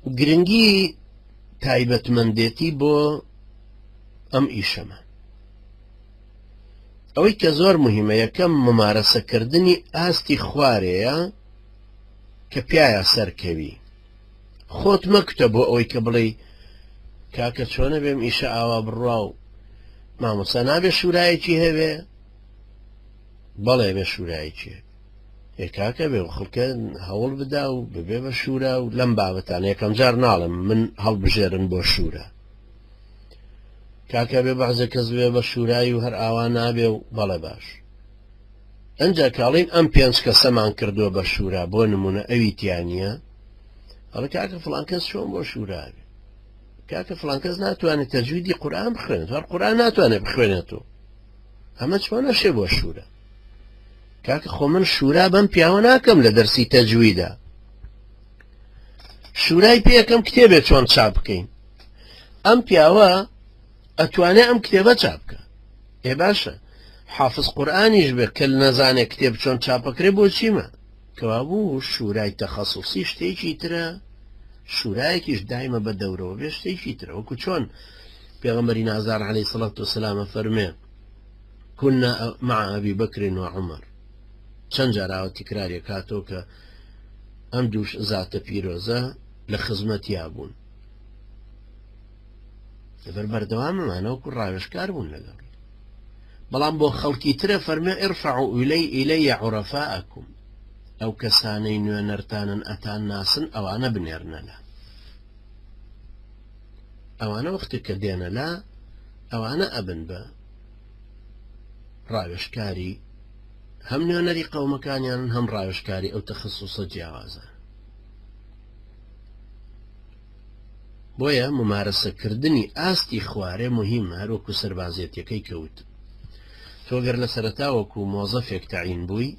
گرنگی تایبەتمەندێتی بۆ ئەم ئیشەمە ئەوەی کە زۆر مهمە یەکەم ممارەسەکردنی ئاستی خوارەیە کە پیایا سەرکەوی خۆت مەکوتە بۆ ئەوەی کە بڵێی کاکە چۆنە بێم ئیشە ئاوا بڕوا و مامۆستا نابێ شورایەکی هەبێ بەڵێ بێ شورایەکی ئێ کاکە بێ و خەڵکە هەوڵ بدا و ببێ بە شورا و لەم بابەتانە یەکەم جار ناڵم من هەڵبژێرن بۆ شورا کاکە بێ بەعزە کەس بێ بە شورایی و هەر ئاوا نابێ و بەڵێ باش ئەنجا کاڵین ئەم پێنج کەسەمان کردووە بە شورا بۆ نمونە ئەوی تیا نییە ئەڵێ کاکە فڵان کەس چۆن بۆ شورا بێ کاکە فڵان کەس ناتوانێت تەجویدی قورئان بخوێنێت هەر قورئان ناتوانێت بخوێنێتەوە ئەمە چۆن ئەشێ بۆ شورا کاکە خۆ من شورا بەم پیاوە ناکەم لە دەرسی تەجویدا شورای پێەکەم کتێبێ چۆن چاپ بکەین ئەم پیاوە ئەتوانێ ئەم کتێبە چاپ بکە ئێ باشە حافظ قورئانیش بێ کە نەزانێ کتێب چۆن چاپەکرێ بۆ چیمە کەوابوو شورای تەخەسوسی شتێکی ترە شورایەکیش دایمە بە دەورەوە بێ شتێکی ترە وەکو چۆن پێغەمبەری نازار عەلەیهی سڵات وسلامە فەرمێ كنا مع أبي بكر وعمر چەند جاراوە تکرارێ کاتەوە کە ئەم دووش زاتە پیرۆزە لە خزمەتیا بوون لەبەر بەردەواممانە وەکو ڕاوێژکار بوون لەگەڵ بەڵام بۆ خەڵکی ترە فەرمێ ارفعوا إلي إلي عرفاءكم ئەو کەسانەی نوێنەرتانن ئەتان ناسن ئەوانە بنێرنە لا ئەوانە وەختێک کە دێنە لا ئەوانە ئەبن بە ڕاوێژکاری هەم نوێنەری قەومەکانیان هەم ڕاوێژکاری ئەو تەخصصە جیاوازە بۆیە ممارەسەکردنی ئاستی خوارێ مهیمە هەروەکو سەربازێتیەکەی کە وتم تۆ گەر لە سەرەتا وەکو مۆزەفێک تەعین بووی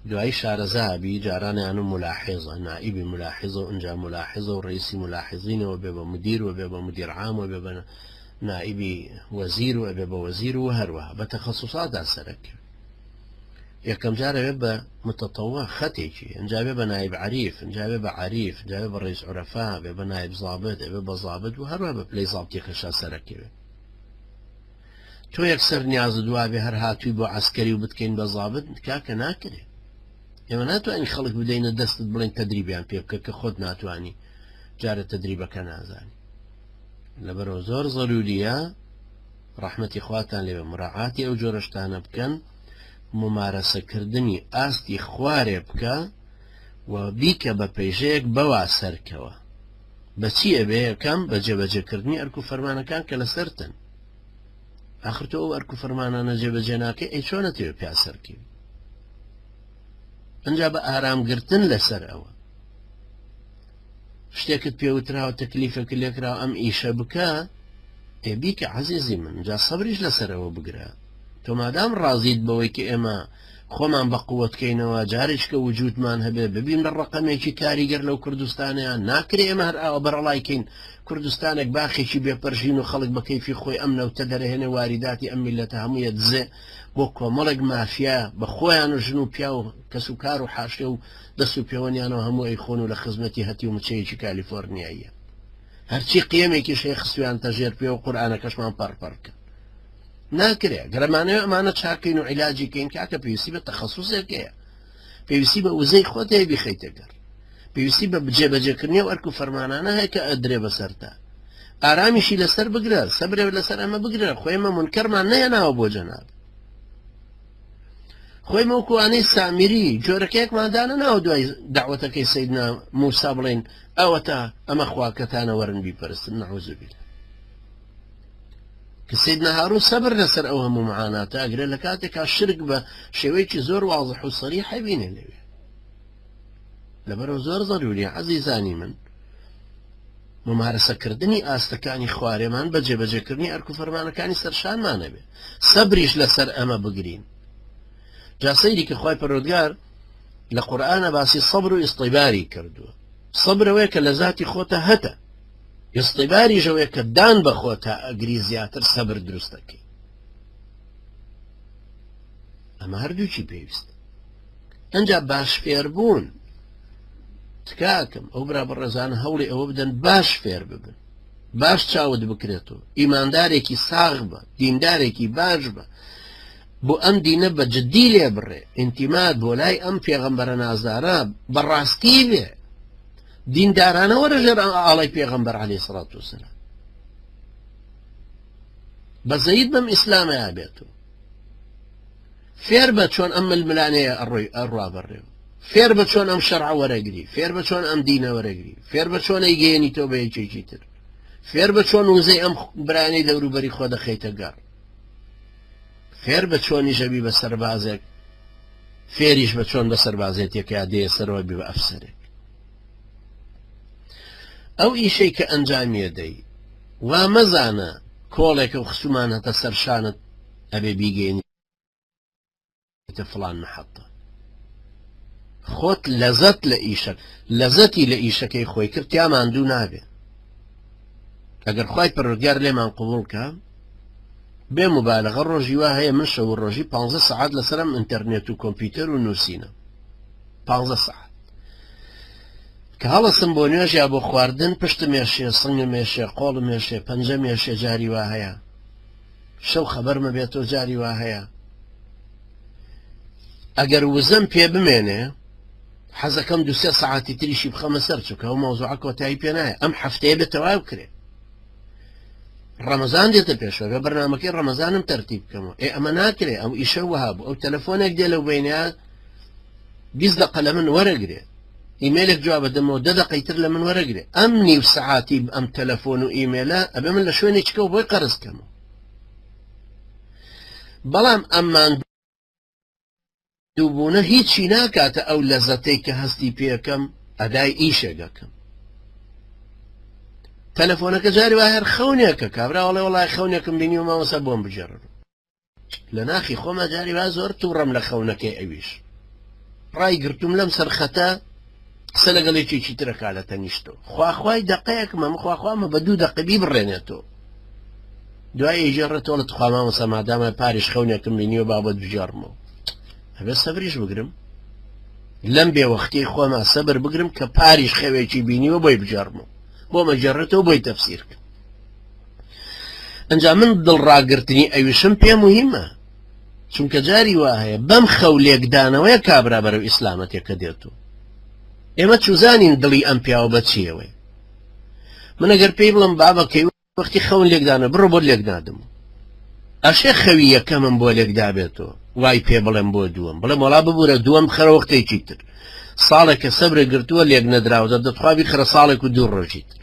دوایی شارەزا بی جارانیان و ملاحظە نائیبی ملاحظە و ئینجا ملاحظە و ڕئیسی ملاحظینەوە بێ بە مدیر و بێ بە مدیر عام و بێ بە نائیبی وەزیر و ئەبێ بە وەزیر و هەروەها بە تەخەسوساتا سەرەک یەکەم جار ئەبێ بە متطوع خەتێکی ئینجا بێ بە نایب عەریف ئینجا بێ بە عەریف ئینجا بێ بە ڕئیس عورەفا بێ بە نایب زابط ئەبێ بە زابط و هەروە بە پلەی زابتیەکەشا سەرەکەوێ تۆ یەکسەر نیازت وابێ هەر هاتووی بۆ عەسکەری و بتکەین بە زابط کاکە ناکرێ ئێمە ناتوانین خەڵک بدەینە دەستت بڵێن تەدریبیان پێ بکە کە خۆت ناتوانی جارە تەدریبەکە نازانی لەبەرەوە زۆر زەروریە ڕەحمەتی خواتان لێبێ مراعاتی ئەو جۆرە شتانە بکەن ممارەسەکردنی ئاستی خوارێ بکە و بیکە بە پەیژەیەک بەوا سەرکەوە بەچی ئەبێ یەکەم بە جێبەجێکردنی ئەرک و فەرمانەکان کە لەسەرتن ئاخر تۆ ئەو ئەرک و فەرمانانە جێبەجێ ناکەی ئەی چۆن ئەتەوێ پیا سەرکەوی ئەنجا بە ئارامگرتن لەسەر ئەوە شتێکت پێوتراوە تەکلیفێک لێکراوە ئەم ئیشە بکە ئێ بیکە عەزیزی من جا سەبریش لەسەرەوە بگرە تۆ مادام ڕازیت بەوەی کە ئێمە خۆمان بە قوت کەینەوە جارێککە وجودمان هەبێ ببین بە ڕقەمێکی کاریگەر لەو کوردستانیان ناکرێ ئێمە هەر ئاوە بەرەڵای کەین کوردستانێک باخێکی بێپەرژین و خەڵک بە کەیفی خۆی ئەم نەوتە دەرەهێنێ واریداتی ئەم میلەتە هەموویە دزێ بۆ کۆمەڵێک مافیا بە خۆیان و ژن و پیاو کەس و کار و حاشێ و دەست و پێوەنیانەوە هەموو ئەیخۆن و لە خزمەتی هەتیو مچەیەکی کالیفۆرنیاییە هەرچی قیەمێکیش هەیە خستویانتە ژێر پێ و قورئانەکەشمان پەڕ پەڕ کرد ناکرێ گەرەمانەوە ئەمانە چاکەین و عیلاجی کەین کاکە پێویستی بە تەخەسوسێک هەیە پێویستی بە وزەی خۆت هەیە بیخەیتە گەڕ پێویستی بە جێبەجێکردنی و ئەرک و فەرمانانە هەیە کە ئەدرێ بەسەرتا ئارامیشی لەسەر بگرە سەبرێ لەسەر ئەمە بگرە خۆی ئێمە منکەرمان نەهێناوە بۆ جەناب خۆی مەوکوانەی سامیری جۆرەکەیەکمان دانەناوە دوای داوەتەکەی سەیدنا موسا بڵێن ئەوەتا ئەمە خواکەتانە وەرن بیپەرستن نعوذ بالله کە سەیدنا هارون سەبر لەسەر ئەو هەموو معاناتە ئەگرێ لە کاتێکا شرک بە شێوەیەکی زۆر واضح و صریح بینێ لەوێ لەبەرەوە زۆر ضروری عەزیزانی من ممارەسەکردنی ئاستەکانی خوارێمان بە جێبەجێکردنی ئەرک و فەرمانەکانی سەرشانمانە بێ سەبریش لەسەر ئەمە بگرین جا سەیری کە خوای پەروەردگار لە قورئانە باسی سەبر و ئیستیباری کردووە سەبر ئەوەیە کە لە زاتی خۆتە هەتە ئیستیباریش ئەوەیە کە دان بە خۆتە ئەگری زیاتر سەبر دروست دەکەی ئەمە هەردووکی پێویست ئەجا باش فێربوون. تکاکەم ئەو برا بەڕێزانە هەوڵی ئەوە بدەن باش فێر ببن باش چاوت بکرێتەوە ئیماندارێکی ساغ بە دیندارێکی باش بە بۆ ئەم دینە بە جددی لێ بڕێ ئینتیمات بۆ لای ئەم پێغەمبەرە نازدارە بەڕاستی بێ دیندارانە وەرە ژێر ئاڵای پێغەمبەر عەلەیهی سڵات وسلام بەزەیت بەم ئیسلامەیا بێتەوە فێر بە چۆن ئەم ململانێیە ئەڕۆی ئەڕوا بەڕێوە فێر بە چۆن ئەم شەرعە وەرەگری فێر بە چۆن ئەم دینە وەرەگری فێر بە چۆن ئەیگەیەنیتەوە بە یەکێکی تر فێر بە چۆن وزەی ئەم برانەی دەوروبەری خۆ دەخەیتە گەڕ فێر بە چۆنیش ئەبی بە سەربازێک فێریش بە چۆن بە سەربازێتێکە دێ سەرەوە بی بە ئەفسەرێک ئەو ئیشەی کە ئەنجامیە دەی وا مەزانە کۆڵێکە و خسومانەتە سەرشانت ئەبێ بیگەێنیتە فڵان محەتە خۆت لەزەت لە ئیشە لەزەتی لە ئیشەکەی خۆی کرد تیا ماندوو نابێ ئەگەر خوای پەروەردگار لێمان قبوڵ کە بێ مبالغە ڕۆژی وا هەیە من شەو ڕۆژی پ سەعات لەسەرم ئینتەرنێت و کۆمپیوتەر و نووسینە پ سەعات کە هەڵەسم بۆ نوێژ یا بۆ خواردن پشتم ێشێ سنگم ێشێ قۆڵم ێشێ پەنجەم ێشێ جاری وا هەیە شەو خەبەرمە بێتەوە جاری وا هەیە ئەگەر وزەم پێ بمێنێ حەزەکەم دوسێ سەعاتی تریشی بخەمە سەر چونکە ئەو مەوزوعە کۆتایی پێ نایە ئەم هەفتەیە بێت تەواو کرێ ڕەمەزان دێتە پێشەوە بە بەرنمەکەی ڕەمەزانم تەرتیب بکەمەوە ئێ ئەمە ناکرێ ئەو ئیشە وەها بوو ئەو تەلەفۆنێک دێ لەو بینە 20 دقە لە من وەرەگرێ ئیمێلێک جوابە دەمەوە دە دقەی تر لە من وەرەگرێ ئەم نیو سەعاتی ئەم تەلەفۆن و ئیمێلە ئەبێ من لە شوێنێکەوە بۆی قەرز کەمەوە بەڵام ئەم ماندووبوونە هیچی ناکاتە ئەو لەزەتەی کە هەستی پێکەم ئەدای ئیشێک ئەکەم. تەلەفۆنەکە جاری وا هەر خەونێکە کابرا وەڵێ وەڵای خەونێکم بینی و مامۆستا بۆم بگێڕەوە. لە ناخی خۆما جاری وا زۆر تووڕەم لە خەونەکەی ئەویش. ڕای گرتوم لەم سەر خەتە قسە لەگەڵ یەکێکی ترەکا لە تەنیشتەوە خواخوای دەقەیەکمە من خواخوامە بە دوو دەقە بیبڕێنێتەوە دوای ئەیگێڕێتەوە لە تخوا مامۆستا مادامە پاریش خەونێکم بینیوە با بۆت بگێڕمەوە ئەبێ سەبریش بگرم لەم بێوەختی خۆما سەبر بگرم کە پاریش خەوێکی بینیوە بۆی بگێڕمەوە بۆ مەگێڕێتەوە بۆی تەفسیر کەم ئەنجا من دڵڕاگرتنی ئەویشم پێ مهمە چونکە جاری وا هەیە بەم خەو لێکدانەوەیە کابرا بەرەو ئیسلامەتێکە دێت و ئێمە چوزانین دڵی ئەم پیاوە بە چیەوەی من ئەگەر پێی بڵم بابە کەی وەختی خەون لێکدانە بڕۆ بۆ لێکنادم ئەشێ خەوی یەکەمم بۆ لێکدابێتەوە وای پێ بڵێم بۆ دووەم بڵێم وەڵا ببوورە دووەم بخەرە وەختێکی تر ساڵێکە سەبرە گرتووە لێک نەدراوە دەتخوا بیخەرە ساڵێک و دوو ڕۆژی تر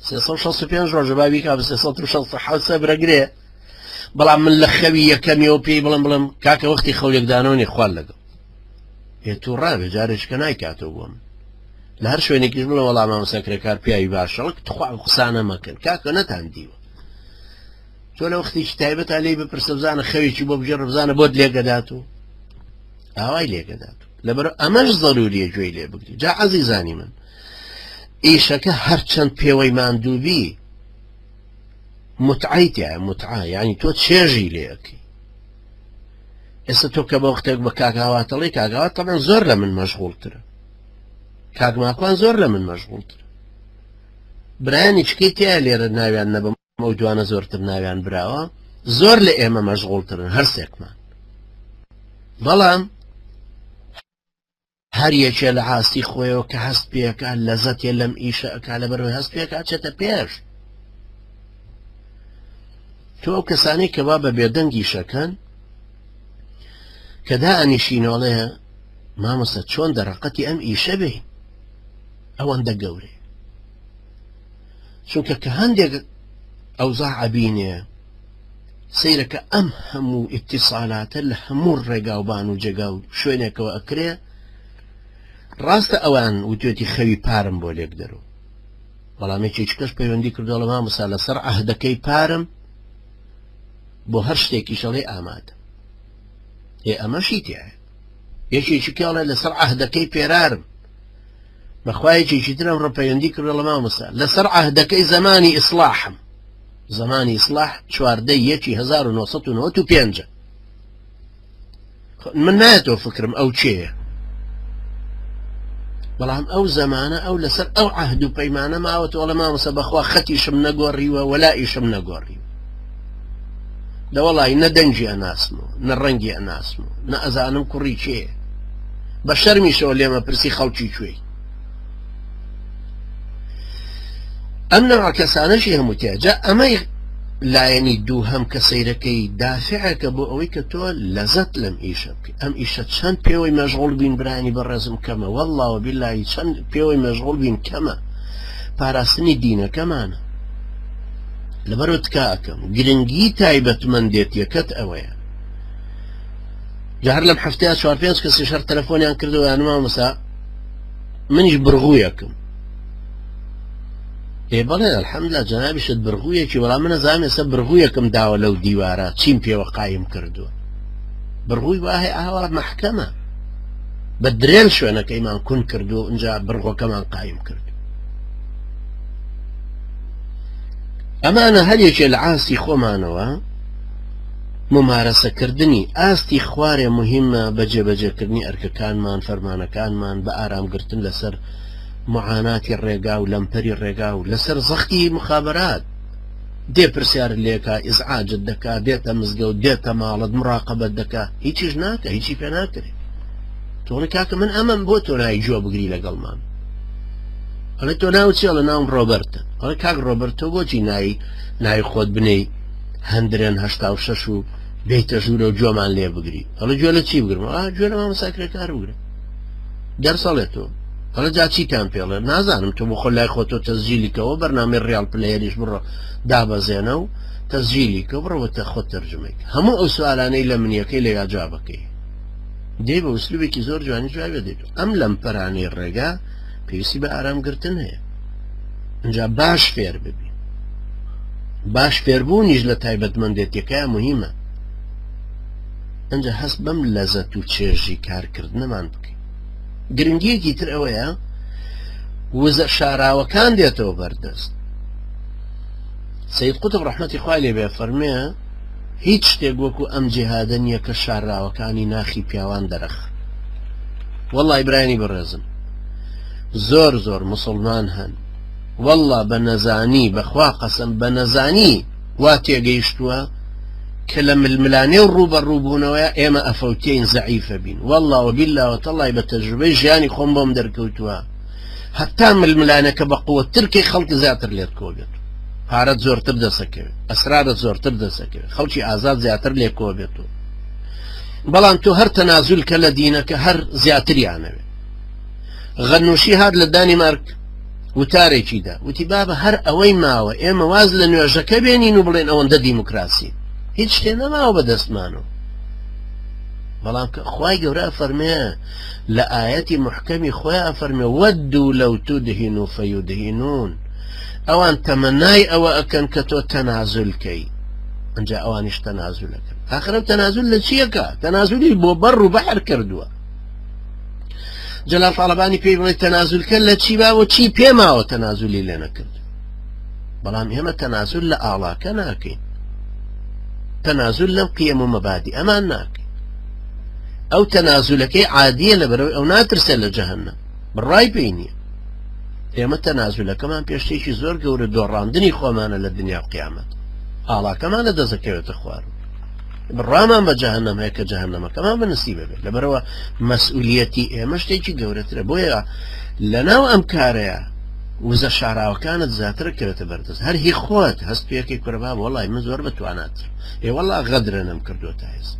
365 ڕۆژە با بیکا بە 367 سەبرەگرێ بەڵام من لە خەوی یەکەمیەوە پێی بڵم بڵم کاکە وەختی خەولێکدانەوە نی خوال لەگەڵ ئێ تووڕابێ جارێککە نایکاتەوە بۆ من لە هەر شوێنێکیش بڵێ وەڵا مامۆستا کرێکار پیاوی باشەڵک تخوا ئەو قسانە مەکەن کاکە نەتان دیوە تۆ لە وەختێکی تایبەتا لێی بپرسە بزانە خەوێکی بۆ بگێڕ بزانە بۆت لێگەدات و ئاوای لێگەدات لەبەر ئەمەش زەروریە گوێی لێ بگری جا عەزیزانی من ئیشەکە هەرچەند پێوەی ماندووبی متعەی تایە متعە یعنی تۆ چێژی لێ ئەکەی ئێستا تۆ کە بە وەختێک بە کاک هاواتەڵی کاک هاوات تەبعەن زۆر لە من مەشغوڵترە کاک ماکوان زۆر لە من مەشغوڵترە برایانی چکەی تیا لێرە ناویان نەبم ئەو دوانە زۆرتر ناویان براوە زۆر لە ئێمە مەشغوڵترن هەرسێکمان بەڵام هەر یەکێ لە ئاستی خۆیەوە کە هەست پێکا لەزەتێ لەم ئیشە ئەکا لەبەرەوەی هەست پێکا چێتە پێش تۆ ئەو کەسانەی کە وا بە بێدەنگ ئیشەکەن کە دائەنیشینەوەڵێ مامۆستا چۆن دەرەقەتی ئەم ئیشە بێ ئەوەندە گەورەیە چونکە کە هەندێک ئەوزا ئەبینێ سەیرەکە ئەم هەموو ئیتیسالاتە لە هەموو ڕێگاوبان و جێگا و شوێنێکەوە ئەکرێ ڕاستە ئەوان وتێتی خەوی پارم بۆ لێک دەرو بەڵام یەکێکی کەش پەیوەندی کردووە لە مامۆستا لەسەر عەهدەکەی پارم بۆ هەر شتێکیش ئەڵێ ئامادە ئێ ئەمەشی تایە یەکێکی کێڵێ لەسەر عەهدەکەی پێرارم بەخوا یەکێکی تر ئەمڕۆ پەیوەندی کردووە لە مامۆستا لەسەر عەهدەکەی زەمانی ئیسلاحم زەمانی ئیسلاح چواردە یەکی 1995 من نایەتەوە فکرم ئەو کێیە؟ بەڵام ئەو زەمانە ئەو لەسەر ئەو عەهد و پەیمانە ماوەتەوە ئەڵێ مامۆستا بەخوا خەتیشم نەگۆڕیوە وەلائیشم نەگۆڕیوە دەوەڵی نە دەنگی ئەناسمەوە نە ڕەنگی ئەناسمەوە نە ئەزانم کوڕی کێیە بە شەرمیشەوە لێمە پرسی خەڵکی کوێی ئەم نەوع کەسانەشی هەموو تیا جا ئەمەی لایەنی دووهەم کە سەیرەکەی دافعێکە بۆ ئەوەی کە تۆ لەزەت لەم ئیشە بکەی ئەم ئیشە چەند پێوەی مەشغوڵ بین برانی بەڕێزم کەمە واللە و بیللاهی چەند پێوەی مەشغوڵ بین کەمە پاراستنی دینەکەمانە لەبەرەوە تکا ئەکەم گرنگی تایبەتمەندێتیەکەت ئەوەیە جا هەر لەم هەفتەیە چوار پێنج کەسیش هەر تەلەفۆنیان کردەوە یان مامۆستا منیش برغوویەکم ئێ بەڵێ الحمدلله جەنابیشت برغوویەکی وەڵام من ئەزانم ئێستا برغوویەکم داوە لەو دیوارە چیم پێوە قایم کردووە برغووی وا هەیە ئاوا مەحکەمە بە درێل شوێنەکەیمان کون کردو ئینجا برغۆکەمان قایم کرد ئەمانە هەر یەکێ لە ئاستی خۆمانەوە ممارەسەکردنی ئاستی خوارێ مهمە بە جێبەجێکردنی ئەرکەکانمان فەرمانەکانمان بە ئارامگرتن لەسەر معاناتی ڕێگا و لەمپەری ڕێگا و لەسەر زەختی مخابرات دێ پرسیارت لێکا ئیزعاجت دەکا دێتە مزگەوت دێتە ماڵت مراقەبەت دەکا هیچیش ناکە هیچی پێ ناکرێ تۆڵی کاکە من ئەمەم بۆ تۆ نای گوێ بگری لەگەڵمان ئەڵێ تۆ ناو چی ئەڵێ ناوم ڕۆبەرتە ئەڵێ کاک ڕۆبەرت تۆ بۆچی نای ناوی خۆت بنێی هەندرێن 86 و بێیتە ژوورە و گوێمان لێ بگری ئەڵێ گوێ لە چی بگرم ئا گوێ لە مامۆستا کرێکار بگرە دەرسەڵێ تۆ ئەڵێ جا چیتان پێڵێ نازانم تۆ بۆ خۆ لای خۆ تۆ تەسجیلی کەوە بەرنامەی ڕیاڵ پلەیەریش بڕۆ دابەزێنە و تەسجیلی کە بڕەوە تە خۆت تەرجمەی کە هەموو ئەو سوالانەی لە منیەکەی لەویا جوابەکەی دێ بە ئوسلوبێکی زۆر جوانی جوابێ دێت ئەم لەمپەرانەی ڕێگا پێویستی بە ئارامگرتن هەیە اینجا باش فێر ببی باش فێربوونیش لە تایبەتمەندێتیەکە مهمە ئەجا هەست بەم لەزەت و چێژی کارکردنەمان بکەین گرنگیەکی تر ئەوەیە وزە شاراوەکان دێتەوە بەردەست سید قوتب ڕەحمەتی خوای لێ بێ فەرمێ هیچ شتێک وەکو ئەم جیهادە نییە کە شاراوەکانی ناخی پیاوان دەرەخ وەڵی برانی بەڕێزم زۆر زۆر مسلمان هەن والله بە نەزانی بەخوا قەسم بە نەزانی وا تێگەیشتووە کە لە ململانێ و ڕووبەڕووبوونەوەیا ئێمە ئەفەوتێین زەعیفە بین واللە وباللە وتەڵای بە تەجروبەی ژیانی خۆم بۆم دەرکەوتووە هەتا ململانێکە بە قوتتر کەی خەڵک زیاتر لێت کۆبێت پارەت زۆرتر دەسەکەوێت ئەسرارت زۆرتر دەسەکەوێت خەڵکی ئازاد زیاتر لێ کۆبێت و بەڵام تۆ هەر تەنازول کە لە دینەکە هەر زیاتریانەوێت غەنوشی هات لە دانیمارک وتارێکی دا وتی بابە هەر ئەوەی ماوە ئێمە واز لە نوێژەکە بێنین و بڵێن ئەوەندە دیموکراسی هیچ شتێ نەماوە بە دەستمانەوە بەڵام کە خوای گەورە ئەفەرمێ لە ئایەتی محکەمی خۆی ئەفەرمێ ودوا لو تدهن فیدهنون ئەوان تەمەنای ئەوە ئەکەن کە تۆ تەنازول کەی ئەنجا ئەوانیش تەنازولەکەن ئاخرم تەنازول لە چیەکە تەنازولی بۆ بەر و بەحر کردووە جەلال تاڵەبانی پێی بڵێ تەنازولکە لە چی باوە چی پێماوە تەنازولی لێ نەکرد بەڵام ئێمە تەنازول لە ئاڵاکە ناکەین تەنازول لەم قیەم و مەبادی ئەمان ناکەین ئەو تەنازولەکەی عادیە لە بەرەوەی ئەو ناترسێت لە جەهەنەم بڕای پێی نییە ئێمە تەنازولەکەمان پێشتێکی زۆر گەورە دۆڕاندنی خۆمانە لە دنیا و قیامەت ئاڵاکەمان لە دەزەکەوێتە خوارد بڕوامان بە جەهەنەم هەیە کە جەهەنەمەکەمان بە نسیبە بێت لەبەرەوە مەسئولیەتی ئێمە شتێکی گەورەترە بۆیە لەناو ئەم کارەیە وزە شاراوەکانت زیاتر کەوێتە بەردەست هەر هی خۆت هەست پێەکەی کورە باب وەڵی من زۆر بەتواناتر ئێ وەڵا غەدرە نەم کردووە تا ئێستا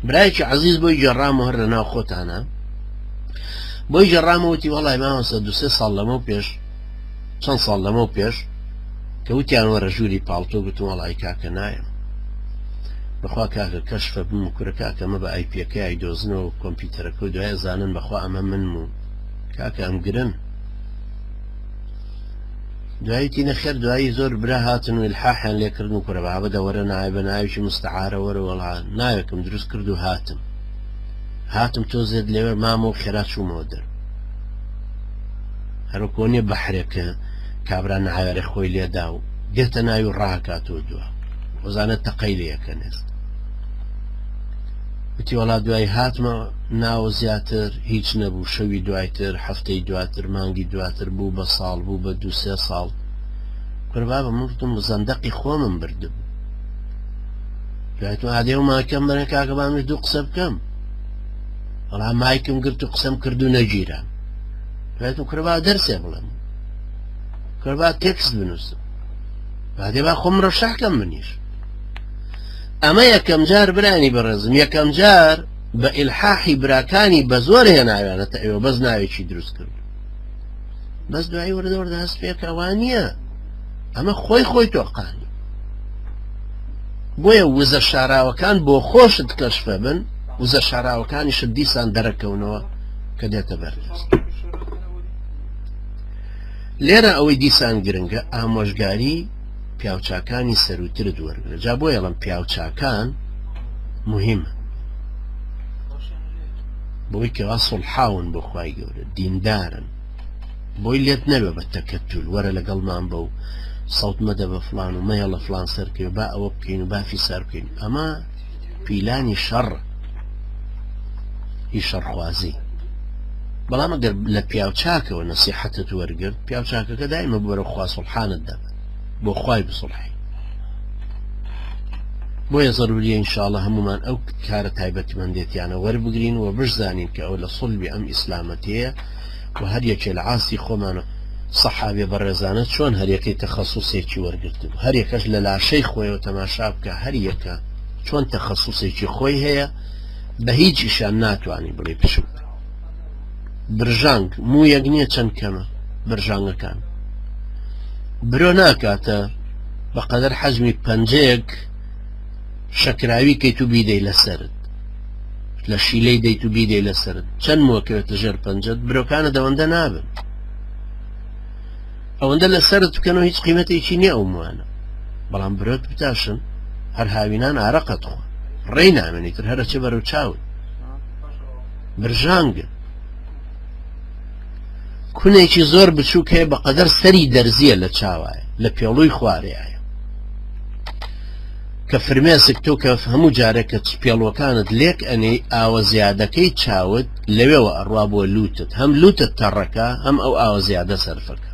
برایەکی عەزیز بۆی گێڕام و هەر لە ناو خۆتانە بۆی گێڕامەوە وتی وەڵای مامۆستا دوسێ ساڵ لەمەو پێش چەند ساڵ لەمەو پێش کە وتیان وەرە ژووری پاڵتۆ گوتم وەڵی کاکە نایەم بەخوا کاکە کەشفە بم کورە کاکە مە بە ئایپیەکەی ئایدۆزنەوە کۆمپیوتەرەکە و دوای زانن بەخوا ئەمە منم و کاکە ئەم گرن دوایتی نەخێر دوایی زۆر برا هاتن و الحاحیان لێکردن و کورە بابە دەوەرە ناوێ بە ناوێکی مستعارە وەرە وەڵا ناوێکم دروست کرد و هاتم هاتم تۆزێت لەوێ مامە و خێرا چوومەوە دەر هەروەکۆ نیە بەحرێک کابرا ناوێرێ خۆی لێدا و دێتە ناوی و ڕاکاتەوە دوا وەزانە تەقەی لێ یەکەن ئێستا. وتی وەڵا دوای هاتمە ناوە زیاتر هیچ نەبوو، شەوی دوایتر، هەفتەی دواتر، مانگی دواتر، بوو بە ساڵ، بوو بە دوو سێ ساڵ. کورە بابە من وتم زەندەقی خۆمم بردبوو. دوای وتم ئادێ و مایکەم بەرە کاکە با منیش دوو قسە بکەم. وەڵا مایکم گرت و قسەم کرد و نەگیرام. دوای وتم کورە با دەرسێ بڵێم. کورە با تێکست بنووسم. بادێ با خۆم ڕەشح کەم منیش. ئەمە یەکەم جار برانی بەڕێزم یەکەم جار بە ئیلحاحی براکانی بە زۆر هێناویانەتە ئەوێ بەس ناوێکی دروست کرد بەس دوایی وردە وردە هەست پێکە وا نییە ئەمە خۆی خۆی تۆقانی بۆیە وزە شاراوەکان بۆ خۆشت کەشفە بن وزە شاراوەکانیشت دیسان دەرەکەونەوە کە دێتە بەردەست لێرە ئەوەی دیسان گرنگە ئامۆژگاری پیاوچاکانی سەروترت وەرگرە جا بۆ یەڵم پیاوچاکان مهمە بۆی کەوا سڵحاون بۆ خوای گەورە دیندارن بۆی لێت نەبێ بە تەکەتول وەرە لەگەڵمان بە و سەوت مەدە بە فلان و مەیەڵە فلان سەرکەوێ با ئەوە بکەین و با فیسار بکەین ئەمە پیلانی شەڕ هی شەڕخوازی بەڵام ئەگەر لە پیاوچاکەوە نەسیحەتت وەرگرت پیاوچاکەکە دایمە بەرەو خوا سوڵحانت دەبات بۆ خوای بسڵحی بۆیە زەروریە ئینشاءاللە هەمومان ئەو کارە تایبەتمەندێتیانە وەربگرین و بشزانین کە ئەو لە سڵبی ئەم ئیسلامەتەیە و هەر یەکێ لە عاسی خۆمانە سەحابێ بەڕێزانە چۆن هەریەکەی تەخەسوسێکی وەرگرتبوو هەر یەکەش لە لاشەی خۆیەوە تەماشا بکە هەر یەکە چۆن تەخەسوسێکی خۆی هەیە بە هیچ ئیشان ناتوانانی بڵێ بچووک برژانگ موویەک نییە چەند کەمە برژانگەکان برۆ ناکاتە بەقەدەر حەجمی پەنجەیەک شەکراوی کەیت و بیدەی لەسەرت لە شیلەی دەیت و بیدەی لەسەرت چەند مووەکەوێتە ژێر پەنجەت برۆکانە دەوەندە نابن ئەوەندە لەسەرت بکەنەوە هیچ قیمەتێکی نییە ئەو موانە بەڵام برۆت بتاشن هەر هاوینان ئارەقەت خۆ ڕێی نامێنیتر هەرە چێ بەرەو چاوت برژانگ کونێکی زۆر بچووک هەیە بەقەدەر سەری دەرزیە لە چاوایە لە پێڵووی خوارەیە کە فرمێسک تۆ کە هەموو جارێک کە پێڵوەکانت لێک ئەنێی ئاوە زیادەکەی چاوت لەوێوە ئەڕوا بۆ لوتت هەم لوتت تەڕەکە هەم ئەو ئاوە زیادە سەرفەکە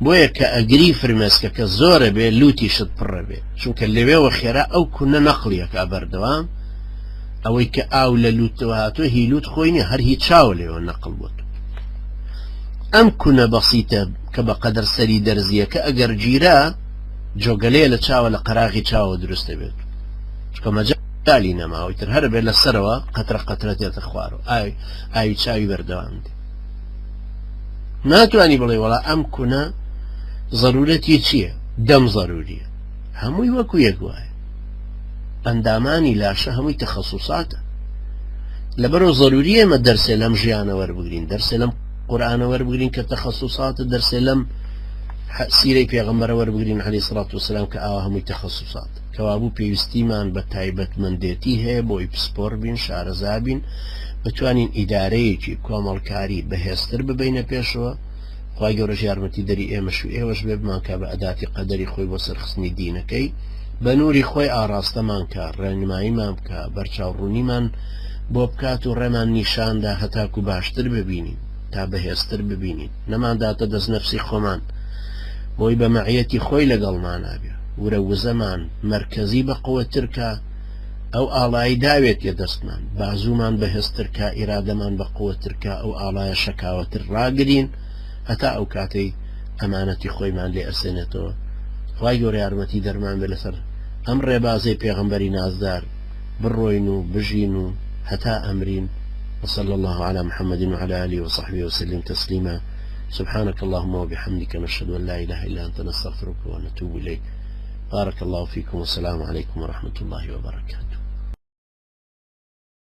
بۆیە کە ئەگری فرمێسکەکە زۆرە بێ لوتیشت پڕە بێ چونکە لەوێوە خێرا ئەو کونە نەقلیەکە بەردەوام ئەوەی کە ئاو لە لوتەوە هاتووە هی لوت خۆی نیە هەر هی چاوە لێوە نەقل بۆت ئەم کونە بەسیتە کە بە قەدەر سەری دەرزیەکە ئەگەر گیرا جۆگەلەیە لە چاوە لە قەراغی چاوە دروست دەبێت چکە مەجالی نەماوەی تر هەر بێت لە سەرەوە قەترە قەترە دێتە خوارەوە ئاوی ئاوی چاوی بەردەوام دێ ناتوانی بڵێ وەڵا ئەم کونە ضرورەتی چییە دەم ضروریە هەمووی وەکو یەک وایە ئەندامانی لاشە هەمووی تەخەسوساتە لەبەرەوە زەروری ئێمە دەرسێ لەم ژیانە وەربگرین دەرسێ لەم قورآانە وەربگرین کە تەخەسوساتە دەرسێ لەم سیرەی پێغەمبەرە وەربگرین عەلەیهی سڵات وسلام کە ئاوا هەمووی تەخەسوسات کەوابوو پێویستیمان بە تایبەتمەندێتی هەیە بۆی پسپۆر بین شارەزا بین بتوانین ئیدارەیەکی کۆمەڵکاری بەهێزتر ببینە پێشەوە خوای گەورەش یارمەتی دەری ئێمەش و ئێوەش بێ بمانکا بە ئەداتی قەدەری خۆی بۆ سەرخستنی دینەکەی بە نوری خۆی ئاڕاستەمان کا ڕێنماییمان بکا بەرچاوڕوونیمان بۆ بکات و ڕێمان نیشاندا هەتاکو باشتر ببینین تا بەهێزتر ببینین نەمانداتە دەست نەفسی خۆمان بۆی بە مەعیەتی خۆی لەگەڵمانا بێ ورە وزەمان مەرکەزی بە قوەتر کا ئەو ئاڵای داوێتیە دەستمان بازوومان بەهێزتر کا ئیرادەمان بە قوەتر کا ئەو ئاڵایە شەکاوەتر ڕاگرین هەتا ئەو کاتەی ئەمانەتی خۆیمان لێ ئەسێنێتەوە خوای گەورە یارمەتی دەرمان بێ لەسەر ئەم ڕێبازەی پێغەمبەری نازدار بڕۆین و بژین و هەتا ئەمرین وصلى الله على محمد وعلى آله وصحبه وسلم تسليما سبحانك اللهم وبحمدك نشهد أن لا إله إلا أنت نستغفرك ونتوب إليك بارك الله فيكم والسلام عليكم ورحمة الله وبركاته.